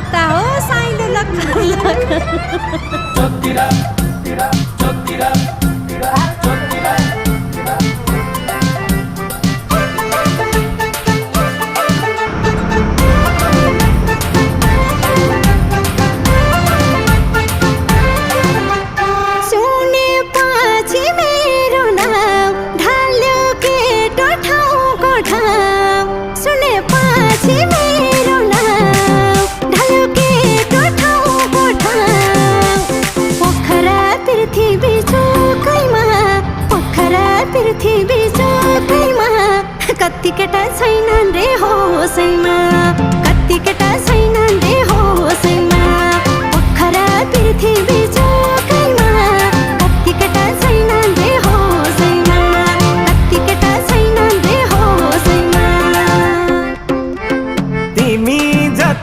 कता हो silo lock पृथ्वी चोकैमा कति केटा छैनन् रे होसैमा कति केटा छैनन् रे होसैमा पोखरा पृथ्वी चोकैमा कति केटा छैनन् रे होसैमा कति केटा छैनन् रे होसैमा तिमी जति